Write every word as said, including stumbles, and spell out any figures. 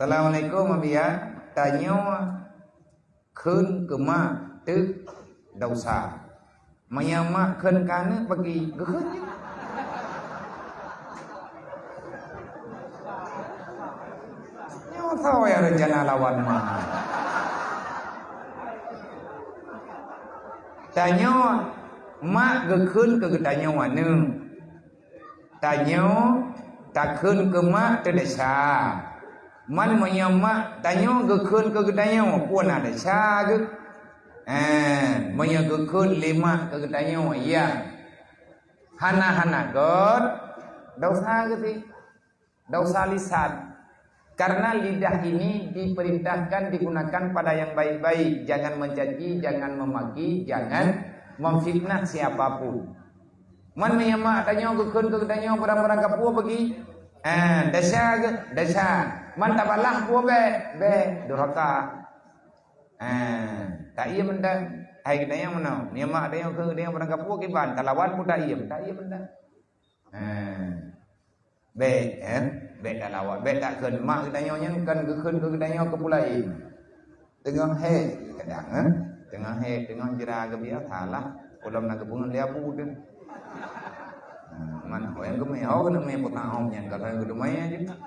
Assalamualaikum, Abiya. Tanyoe kheun keu mak teuk dosa. Meunyoe mak kheun keu aneuk bagi geukheun je. Nyoe soe nyang rencana lawan mak? Tanyoe mak geukheun keu geutanyoe aneuk. Tanyoe takheun keu mak teudesya. Man meunyoe mak tanyoe geukheun keu geutanyoe, peue na desya geuh? Eh, meunyoe geukheun lé mak keu geutanyoe, ya. Hana-hana göt, dosa geuh sih. Dosa lisan. Karena lidah ini diperintahkan digunakan pada yang baik-baik. Jangan mencaci, jangan memaki, jangan memfitnah siapapun. Man meunyoe mak tanyoe geukheun keu geutanyoe barang-barang kapue bagi, eh, desya geuh, desya. Man tabalah peue bèk, bèk, durhaka. Eh, taiem mantong. Hai geutanyoe meunoe, meunyoe mak tanyoe kheun geutanyoe barang kapue kiban, talawan peue taiem, taiem mantong. Eh. Bèk, eh? Bèk talawan, bèk takheun. Mak geutanyoe nyan kan geukheun keu geutanyoe keu peue laén. Teungoh hék kadang, eh? Teungoh hék, teungoh jra geubiasa lah. Ulôn na geupeungeut lé abu teuh. Nah, man ho nyang geumé, ho keuneuk mé peutahom nyan, ka lheueh geudumai aja.